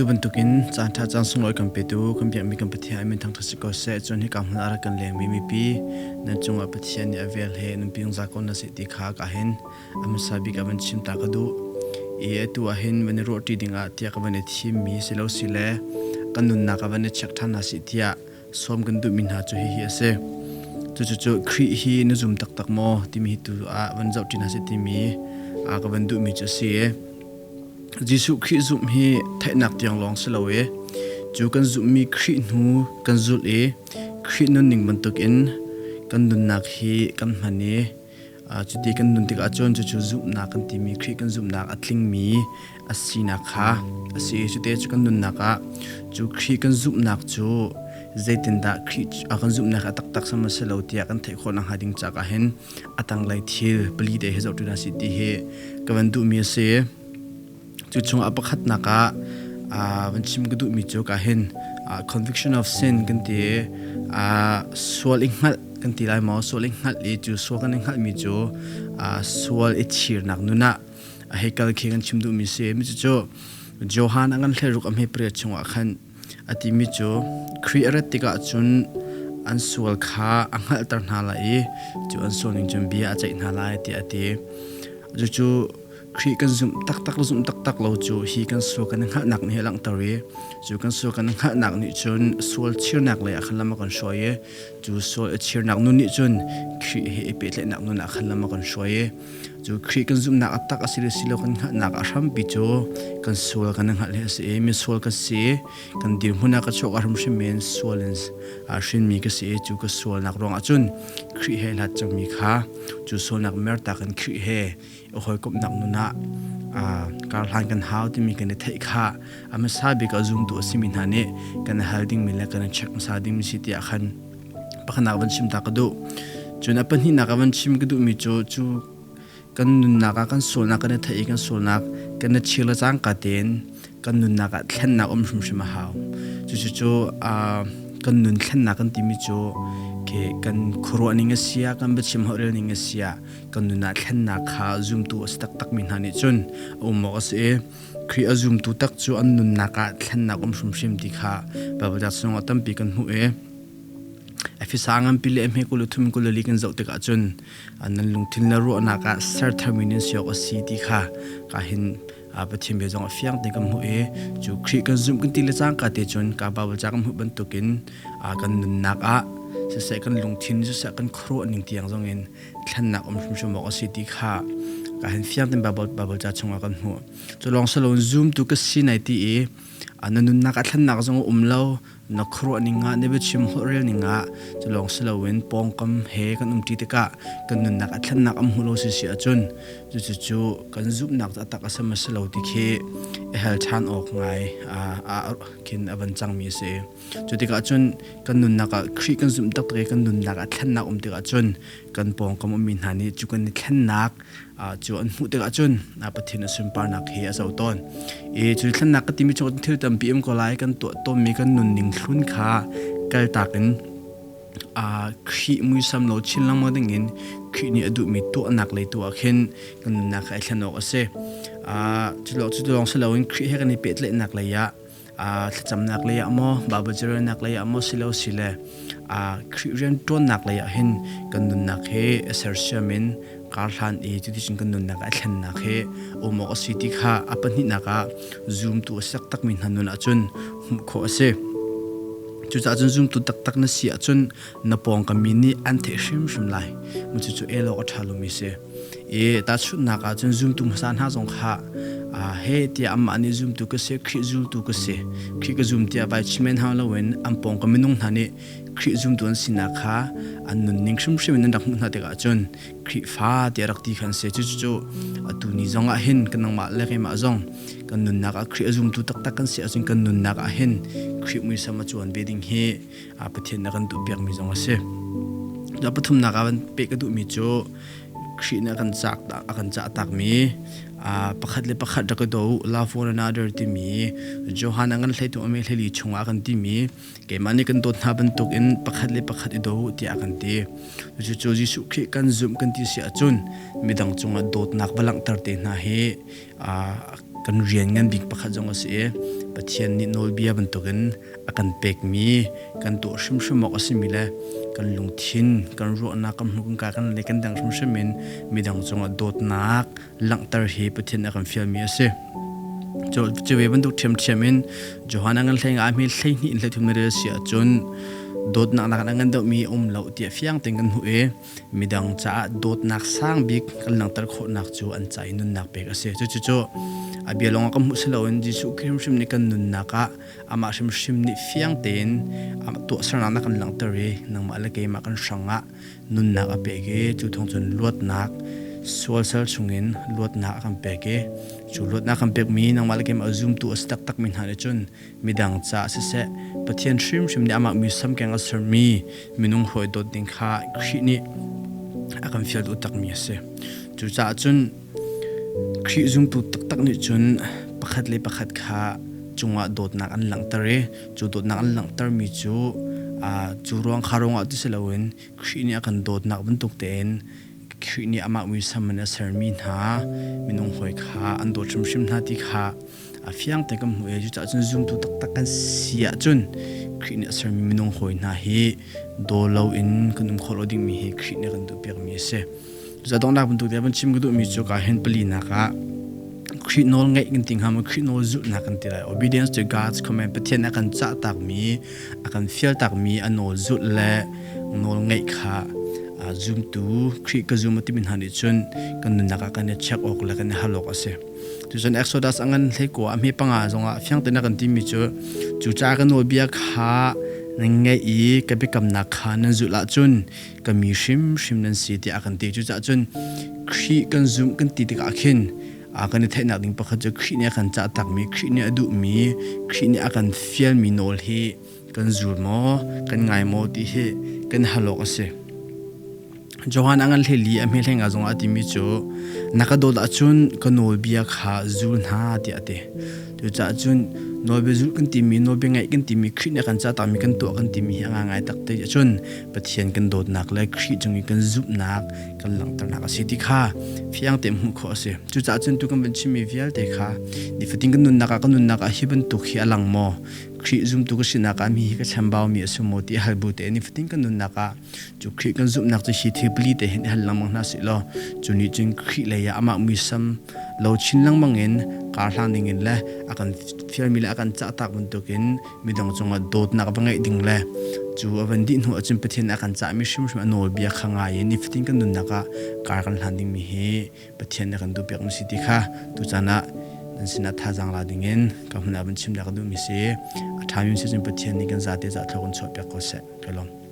Atu bantukin caan ṭha caan sunglawi kan petu kan biakmi kan Pathian min thangṭhat si ko seh. Cun hika hmun ah rak kan lengmi mipi nan cungah Pathian nih a vel he nunpi zungzal ko na seh ti kha ka hin a hmasa bik ah van chim ta ka duh. I atu ah hin van i ruahṭi dingah tiah ka van i thimmi si lo si le kan nunnak ah van i check ṭhan hna sih tiah sawm kan duhmi hna cu hihi a si. Cucu Khrih hi na zum taktak maw timi hi tu ah van zohṭi hna sih timi a ka van duhmi cu a si. Jesuh Khrih zumh hi theihnak tiang lawng si lo i cu kan zumhmi Khrih hnu kan zulh i Khrih nunning bantukin kan nunnak hi kan hman i cuti kan nun tikah cun cucu zumhnak kan timi Khrih kan zumhnak a tlingmi a sinak kha a si i cute cu kan nunnak ah cu Khrih kan zumhnak cu zeitindah Khrih a kan zumhnak a taktak sama si lo tiah kan theih khawh nakhnga ding caah hin a tanglei thil pali te hi zoh ṭi hna sih ti hi ka van duhmi a si. Cu chungah pakhatnak ah van chim ka duhmi cu ka hin conviction of sin kan ti sual i hngalh kan ti lai maw sual i hngalh i cu sual kan i hngalhmi cu sual i chirnak nun ah hei kal khi kan chim duhmi si. Mi cu Johan a ngan hleiruk a hme pariat chungah khan A timi cu Khrih a rat tikah cun an sual kha a hngalhter hna lai i cu an sual ning cun bia a ceih hna lai tiah a ti. Cucu Khrih kan zumh taktak le zumh taktak lo cu hi kan sual kan i hngalhnak nih a langhter i cu kan sual kan i hngalhnak nih cun sual chirnak lei ah khan lam a kan hruai i cu sual i chirnak nun nih cun Khrih he i pehtlaihnak nun ah khan lam a kan hruai i Cu Khrih kan zumhnak a tak a si le si lo kan hngalhnak a hrampi cu kan sual kan i hngalh hi a si i misual ka si kan dirhmun ah ka chuak a hrimhrim in sual in hrinmi ka si i cu ka sualnak ruangah cun Khrih he hlat cangmi kha cu sualnak mertak in Khrih he i hawikomhnak nun ah karhlan kan hau timi kan i theih kha a hmasa bik a zumtu a simi hna nih kan i hal dingmi le kan i check hmasa dingmi si tiah khan pakhatnak van chim ta ka duh. Cun a pahnihnak ah van chim ka duhmi cu cu kan nunnak ah kan sualnak kan i theih i kan sualnak kan i chir le cangka tein kan nunnak ah thlennak um hrimhrim a hau. Cucu cu kan nun thlennak kan timi cu ke kan khuaruah ning a si ah kan biachim holhrel ning a si ah kan nun ah thlennak kha zumtu a si taktakmi hna nih cun a um awk a si i Khrih a zumtu tak cu an nunnak ah thlennak um hrimhrim ti kha Baibal ca chungah tampi kan hmuh i Efesa nganpi le hme kul le thum kul le li kan zoh tikah cun nan lungthin le ruahnak ah ser tharmi nan si awk a si ti kha ka hin Pathian bia zong a fiang te kan hmuh i cu Khrih kan zumh kan ti le cangka te cun ka Bible ca kan hmuh bantukin kan nunnak ah siseh kan lungthin siseh kan khuaruah ning tiang zong in thlennak um hrimhrim awk a si ti kha ka hin fiang ten Bible Bible ca chungah kan hmuh. Cu lawng saloin zumtu ka si nai ti i na nunnak a thlennak zong a um lo na khuaruah ning ah na biachim holhrel ning ah cu lawng si loin pawngkam he kan umṭi tikah kan nunnak a thlennak am hmu lo si si ahcun cucu kan zumhnak cu a tak a sam a si lo ti khi i hal ṭhan awk ngai khin a van cangmi a si. Cu tikah cun kan nunnak ah Khrih kan zumh taktak i kan nunnak ah thlennak um tikah cun kan pawngkam ummi hna nih cu kan i thlennak cu an hmuh tikah cun Pathian a sunparnak hi a zo tawn. I cu thlennak ka timi chung thil tampi um ko lai kan tuah tawnmi kan nunning hlun kha kaltak in Khrih muisam lo chin lengmang dingin Khrih nih a duhmi tuahnak lei tu ah khin kan nunnak kha i thlen awk a si. Cu lawng si loin Khrih he kan i pehtlaihnak lei ah thlacamnak lei ah maw Bible carelnak lei ah maw silo sile Khrih rian ṭuannak lei ah hin kan nunnak hi sersiam in karhlan i cuticun kan nunnak a thlennak hi um awk a si ti kha a pahnihnak ah zumtu a si taktakmi hna nun ahcun hmuh khawh a si. Cucaah cun zumtu taktak na si ahcun na pawngkam mi nih an theih hrimhrim lai. Cucu el awk a ṭha lomi si. I tahchunhnak ah cun zumtu hmasa hna zong kha he tiah amah nih zumtu ka si, Khrih zultu ka si, Khrih ka zum tiah vai chim men hau loin an pawngkam minung hna nih Khrih zumtu an sinak kha an nunning hrimhrim in an rak hmuh hna tikah cun Khrihfa tiah rak ti kha an si. Cucu atu ni zong ah hin kan nangmah le keimah zong kan nunnak ah Khrih a zumtu taktak kan si ahcun kan nunnak ah hin Khrih muisam a cuan ve ding hi Pathian na kan duhpiakmi zong a si. Pathumnak ah van peh ka duhmi cu Khrih nih a kan cak a kan cah takmi pakhat le pakhat rak i do love one another timi Johan a ngan hleitu ame hleli chungah kan timi keimah nih kan dawt hna bantuk in pakhat le pakhat i do tiah kan ti. Cucu Jesuh Khrih kan zumh kan ti si ahcun midang cungah dawtnak va langhter te hna hi kan rian ngan bik pakhat zong a si i Pathian nih nawlbia bantukin a kan pekmi kan tuah hrimhrim awk a simi le kan lungthin kan ruahnak kan hmuh kan ka kan le kan dang hrimhrim in midang cungah dawtnak langhter hi Pathian a kan fialmi a si. Cu ve bantuk ṭhiamṭhiam in Johan a ngan hlei nga mi 12 in 33 na rel si ahcun dawtnak nak an ngan deuhmi um lo tiah fiang tein kan hmuh i midang caah dawtnak sang bik kan langhter khawhnak cu an ca i nunnak pek a si. Cucu a bia lawng ah kan hmuh si loin Jesuh Khrih hrimhrim nih kan nunnak ah amah hrimhrim nih fiang tein tuahsernak na kan langhter i nangmah le keimah kan hrang ah nunnak a pek i cu thawng cun luatnak sual sal chungin luatnak a kan pek i cu luatnak kan pekmi nangmah le keimah zumtu a si taktakmi hna nih cun midang caah siseh Pathian hrimhrim nih amah muisam keng a sermi minung hawi dawt ding kha Khrih nih a kan fial duh takmi a si. Cucaah cun Khrih zumtu taktak nih cun pakhat le pakhat kha cungah dawtnak an langhter i cu dawtnak an langhtermi cu cu ruang kha ruangah ti si loin Khrih nih a kan dawtnak bantuk tein Khrih nih amah muisam in a sermi hna minung hawi kha an dawt hrimhrim hna ti kha a fiang te kan hmuh i cucaah cun zumtu taktak kan si ahcun Khrih nih a sermi minung hawi hna hi daw loin kan um khawh lo dingmi hi Khrih nih a kan duhpiakmi a si. Cucaah donghnak bantuk te van chim ka duhmi cu ka hin palinak ah Khrih nawl ngaih kan ti hnga maw Khrih nawl zulhnak kan ti lai. Obedience to God's command Pathian a kan cah takmi a kan fial takmi a nawl zulh le nawl ngaih kha zumtu Khrih ka zum a timi hna nih cun kan nunnak ah kan i check awk le kan i hal awk a si. Tucun Exodus a ngan 19 a hme panga zongah fiang tein a kan timi cu cucaah ka nawlbia kha nan ngaih i ka biakamnak kha nan zulh ahcun ka mi hrimhrim nan si tiah a kan ti. Cucaah cun Khrih kan zumh kan ti tikah khin a kan i theihnak ding pakhat cu Khrih nih a kan cah takmi, Khrih nih a duhmi, Khrih nih a kan fialmi nawl hi kan zul maw, kan ngai maw ti hi kan hal awk a si. Johan a ngan 14 a hme 15 zongah a timi cu na ka dawt ahcun ka nawlbia kha zul hna tiah a ti. Cucaah cun nawlbia zulh kan timi, nawlbia ngaih kan timi, Khrih nih a kan cahtakmi kan tuah kan timi hi a ngai takte ahcun Pathian kan dawtnak le Khrih cung i kan zumhnak kan langhternak a si ti kha fiang tein hmuh khawh a si. Cucaah cun tu kan van chimmi vialte kha nifatin kan nunnak ah kan nunnak ah hi bantuk hi a lang maw? Khrih zumtu ka sinak ah mi hi ka chambau mi a si maw ti hal bu tein nifatin kan nunnak ah cu Khrih kan zumhnak cu hi thil pali te hin i hal lengmang hna sih law cu nih cun Khrih lei ah amah muisam lo chin lengmang in kar hlang ding in le a kan fialmi le a kan cahtak bantukin midang cungah dawtnak va ngeih ding le cu a van dih hnu ahcun Pathian a kan cahmi hrimhrim a nawlbia kha ngai in nifatin kan nunnak ah kar kan hlan dingmi hi Pathian nih a kan duhpiakmi si ti kha tucaan ah nan sinah thazaang la dingin ka hmun ah van chim dah ka duhmi si. A ṭhami si cun Pathian nih kan zate za thlawk in chuahpiak ko seh. Ka lawm.